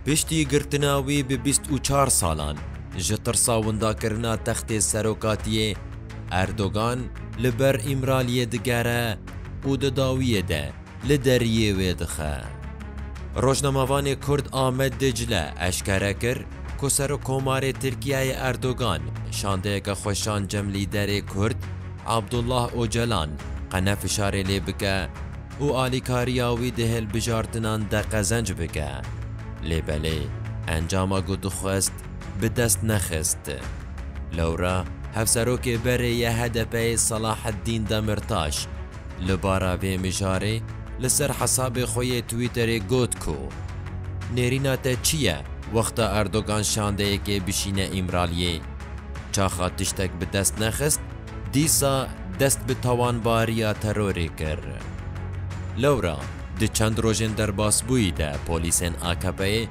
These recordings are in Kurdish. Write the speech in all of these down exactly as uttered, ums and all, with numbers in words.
Piştî girtina wî bi bîst û çar salan, ji tirsa windakirina textê serokatiyê, Erdogan li ber Îmraliyê digere û di dawiyê de li deriyê wê dixe. Rojnamevanê Kurd Ahmet Dicle eşkere kir ku Serokkomarê Tirkiyeyê Erdogan şandeyeke xwe şand cem lîderê Kurd Abdullah Ocalan qene fişarê lê bike û alîkariya wî di hilbijartinan de qezenc bike. Lê belê, encama ku dixwest, bi dest nexist. Lewra, hevserokê berê ye H D P'ê Selahaddîn Demirtaş, li bara vê mijarê li ser hesabê xwe yê Twitterê got ku, nêrîna te çi ye wexta Erdogan şandeyekê bişîne Îmraliyê? Çaxa tiştek bi dest nexist, dîsa dest bi tawanbariya terorê kir. Lewra, di çend rojên derbasbûyî de polîsên A K P'ê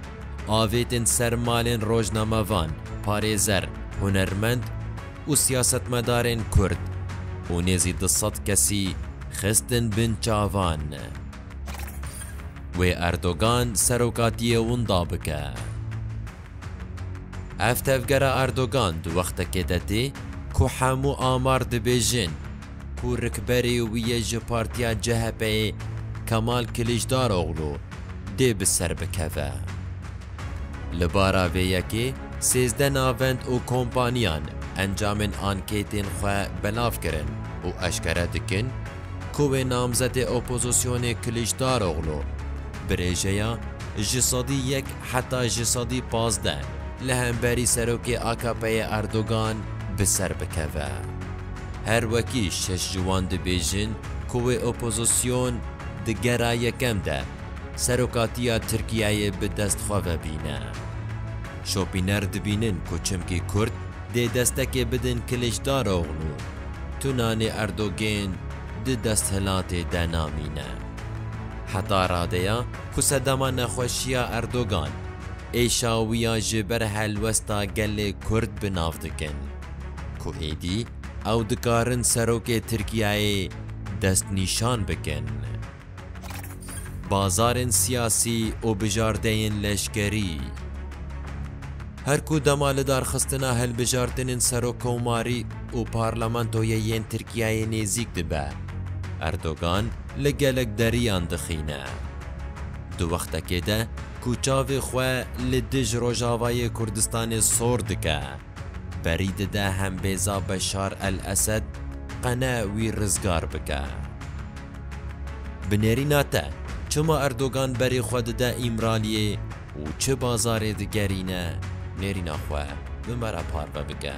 avêtin ser malên rojnamevan, parêzer, hunermend û siyasetmedarên Kurd û nêzî du sed kesî xistin bin çavan. Wê Erdogan serokatiyê winda bike. Ev tevgera Erdogan di wextekê de tê ku hemû amar dibêjin ku rikberê wî ye ji partiya C H P'ê Kemal Kiliçdaroglu dê bi ser bikeve. Li bara vê yekê sêzdeh navend û kompaniyan encamên anketên xwe belav kirin û eşkere dikin ku wê namzetê opozisyonê Kiliçdaroglu bi rêjeya ji sedî yek heta ji sedî pazdeh li hemberî serokê A K P'ê Erdogan bi ser bikeve. Her wekî şeş ji wan dibêjin ku wê opozisyon di gera yekem de serokatiya Tirkiyeyê bi dest xwe ve bîne. Şopîner dibînin ku çimkî Kurd dê destekê bidin Kiliçdaroglu, tu nanê Erdogan di desthilatê de namîne. Heta radeya ku sedema nexweşiya Erdogan, êşa wî ya ji ber helwesta gelê Kurd bi nav dikin, ku êdî ew dikarin serokê Tirkiyeyê destnîşan bikin. Bazarên siyasî û bijardeyên leşkerî. Her ku dema lidarxistina hilbijartinên serokkomarî û parlamentoyê yên Tirkiyeyê nêzîk dibe, Erdogan li gelek deriyan dixîne. Di wextekê de ku çavê xwe li dij Rojavayê Kurdistanê sor dike, berî dide hembêza Beşar El Esed qene wî rizgar bike. Bi nêrîna te, çima Erdogan berê xwe dide Îmraliyê û çi bazarê digerîne? Nêrîna xwe bi me re parve bike.